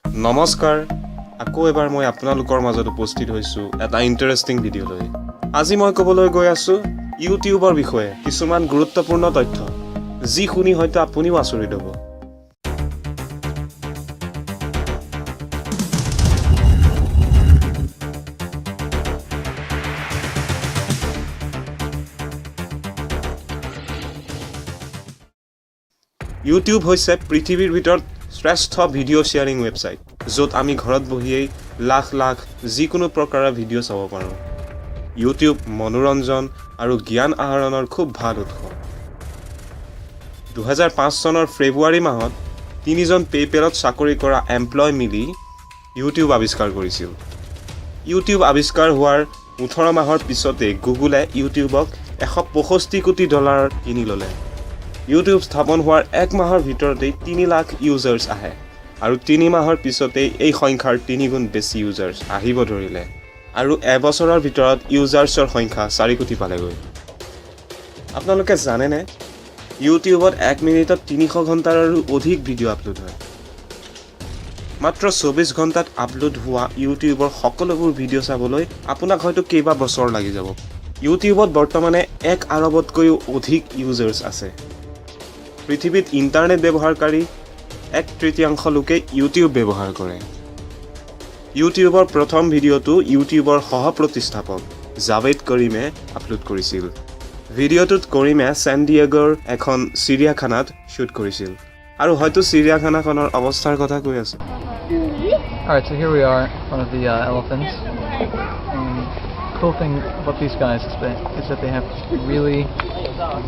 নমস্কাৰ, আকৌ এবাৰ মই আপোনালোকৰ মাজত উপস্থিত হৈছোঁ এটা ইণ্টাৰেষ্টিং ভিডিঅ' লৈ। আজি মই ক'বলৈ গৈ আছোঁ ইউটিউবৰ বিষয়ে কিছুমান গুৰুত্বপূৰ্ণ তথ্য, যি শুনি হয়তো আপুনিও আচৰিত হ'ব। ইউটিউব হৈছে পৃথিৱীৰ ভিতৰত শ্ৰেষ্ঠ ভিডিঅ' শ্বেয়াৰিং ৱেবছাইট, য'ত আমি ঘৰত বহিয়েই লাখ লাখ যিকোনো প্ৰকাৰৰ ভিডিঅ' চাব পাৰোঁ। ইউটিউব মনোৰঞ্জন আৰু জ্ঞান আহৰণৰ খুব ভাল উৎস। 2005 চনৰ ফেব্ৰুৱাৰী মাহত তিনিজন পে'পেলত চাকৰি কৰা এমপ্লয় মিলি ইউটিউব আৱিষ্কাৰ কৰিছিল। ইউটিউব আৱিষ্কাৰ হোৱাৰ 18 মাহৰ পিছতেই গুগলে ইউটিউবক 165 কোটি ডলাৰ কিনি ল'লে। ইউটিউব স্থাপন হোৱাৰ এক মাহৰ ভিতৰতেই 3 লাখ ইউজাৰ্ছ আহে আৰু 3 মাহৰ পিছতেই এই সংখ্যাৰ তিনিগুণ বেছি ইউজাৰ্ছ আহিব ধৰিলে আৰু এবছৰৰ ভিতৰত ইউজাৰ্ছৰ সংখ্যা 4 কোটি পালেগৈ। আপোনালোকে জানেনে, ইউটিউবত এক মিনিটত 300 ঘণ্টাৰো অধিক ভিডিঅ' আপলোড হয়? মাত্ৰ 24 ঘণ্টাত আপলোড হোৱা ইউটিউবৰ সকলোবোৰ ভিডিঅ' চাবলৈ আপোনাক হয়তো কেইবা বছৰ লাগি যাব। ইউটিউবত বৰ্তমানে 1 আৰৱতকৈও অধিক ইউজাৰ্ছ আছে। পৃথিৱীত ইণ্টাৰনেট ব্যৱহাৰকাৰী এক তৃতীয়াংশ লোকে ইউটিউব ব্যৱহাৰ কৰে। ইউটিউবৰ প্ৰথম ভিডিঅ'টো ইউটিউবৰ সহ প্ৰতিষ্ঠাপক জাভেদ কৰিমে আপলোড কৰিছিল। ভিডিঅ'টোত কৰিমে চেন ডিয়েগ'ৰ এখন চিৰিয়াখানাত শ্বুট কৰিছিল আৰু হয়তো চিৰিয়াখানাখনৰ অৱস্থাৰ কথা কৈ আছে। Alright, so here we are in front of the elephants. And cool thing about these guys is that they have really,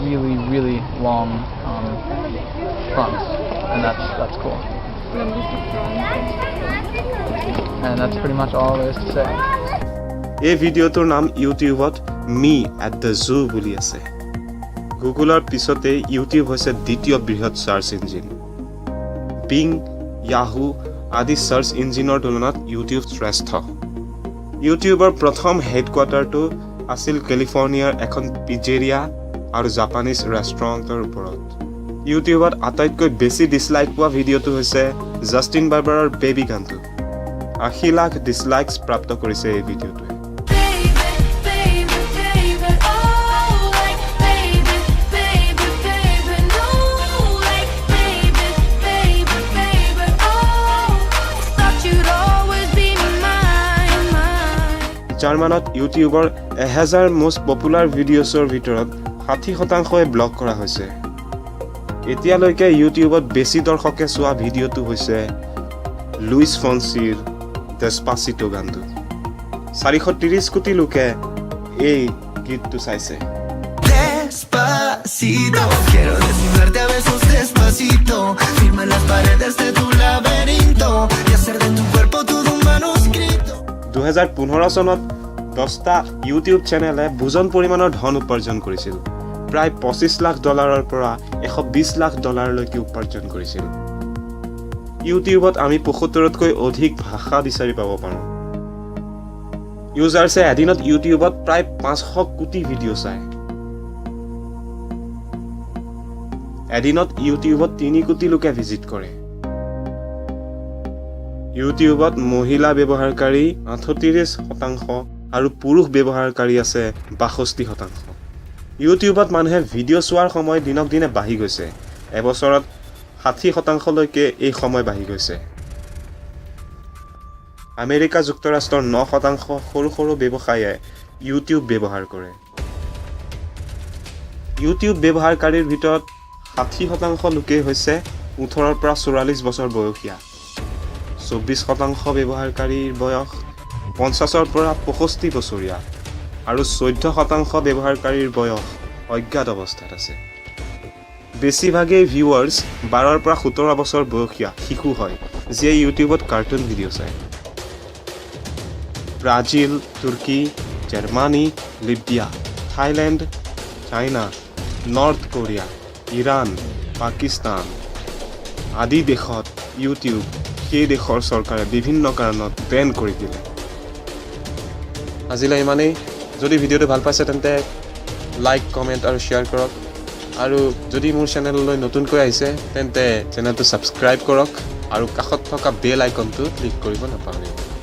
really, really long trunks, and that's cool. And that's pretty much all there is to say. এই ভিডিঅ'টোৰ নাম ইউটিউবত মি at the জু বুলি আছে। গুগলৰ পিছতেই YouTube হৈছে দ্বিতীয় বৃহৎ চাৰ্চ ইঞ্জিন। বিং, য়াহু আদি চাৰ্চ ইঞ্জিনৰ তুলনাত ইউটিউব শ্ৰেষ্ঠ। ইউটিউবৰ প্ৰথম হেডকোৱাৰ্টাৰটো আছিল কেলিফৰ্ণিয়াৰ এখন পিজেৰিয়া আৰু জাপানীজ ৰেষ্টুৰেণ্টৰ ওপৰত। ইউটিউবত আটাইতকৈ বেছি ডিছলাইক পোৱা ভিডিঅ'টো হৈছে জাষ্টিন বাৰ্বাৰৰ বেবী গানটো। 80 লাখ ডিছলাইকছ প্ৰাপ্ত কৰিছে এই ভিডিঅ'টোৱে। Baby, baby, baby, oh, like baby, baby, baby, no, like baby, baby, baby, oh, thought you'd always be mine, mine. জাৰ্মানত ইউটিউবৰ 1000 মষ্ট পপুলাৰ ভিডিঅ'ছৰ ভিতৰত 60 শতাংশই ব্লক কৰা হৈছে। এতিয়ালৈকে ইউটিউবত বেছি দৰ্শকে চোৱা ভিডিঅ'টো হৈছে লুইচ ফনচিৰ ডেছপাচিটো গানটো। 430 কোটি লোকে এই গীতটো চাইছে। Despacito, quiero desnudarte a besos despacito. Firma las paredes de tu laberinto y hacer de tu cuerpo todo un manuscrito. 2015 চনত 10টা ইউটিউব চেনেলে বুজন পৰিমাণৰ ধন উপাৰ্জন কৰিছিল। প্ৰায় 25 লাখ ডলাৰৰ পৰা 120 লাখ ডলাৰলৈকে উপাৰ্জন কৰিছিল। ইউটিউবত আমি 75তকৈ অধিক ভাষা বিচাৰি পাব পাৰোঁ। ইউজাৰ্ছে এদিনত ইউটিউবত প্ৰায় 500 কোটি ভিডিঅ' চায়। এদিনত ইউটিউবত 3 কোটি লোকে ভিজিট কৰে। ইউটিউবত মহিলা ব্যৱহাৰকাৰী 38% আৰু পুৰুষ ব্যৱহাৰকাৰী আছে 62%। ইউটিউবত মানুহে ভিডিঅ' চোৱাৰ সময় দিনক দিনে বাঢ়ি গৈছে। এবছৰত 60 শতাংশলৈকে এই সময় বাঢ়ি গৈছে। আমেৰিকা যুক্তৰাষ্ট্ৰৰ 9% সৰু সৰু ব্যৱসায়ে ইউটিউব ব্যৱহাৰ কৰে। ইউটিউব ব্যৱহাৰকাৰীৰ ভিতৰত 60% লোকেই হৈছে 18ৰ পৰা 44 বছৰ বয়সীয়া। 24% ব্যৱহাৰকাৰীৰ বয়স 50ৰ পৰা 65 বছৰীয়া আৰু 14% ব্যৱহাৰকাৰীৰ বয়স অজ্ঞাত অৱস্থাত আছে। বেছিভাগেই ভিউৱাৰ্ছ 12ৰ পৰা 17 বছৰ বয়সীয়া শিশু হয়, যিয়ে ইউটিউবত কাৰ্টুন ভিডিঅ' চায়। ব্ৰাজিল, তুৰ্কী, Germany, Libya, Thailand, China, north Korea, Iran, Pakistan আদি দেশত ইউটিউব সেই দেশৰ চৰকাৰে বিভিন্ন কাৰণত বেন কৰি দিলে। আজিলৈ ইমানেই। যদি ভিডিঅ'টো ভাল পাইছে, তেন্তে লাইক, কমেণ্ট আৰু শ্বেয়াৰ কৰক আৰু যদি মোৰ চেনেললৈ নতুনকৈ আহিছে, তেন্তে চেনেলটো ছাবস্ক্ৰাইব কৰক। আৰু কাষত থকা বেল আইকনটো ক্লিক কৰিব নাপাহৰিব।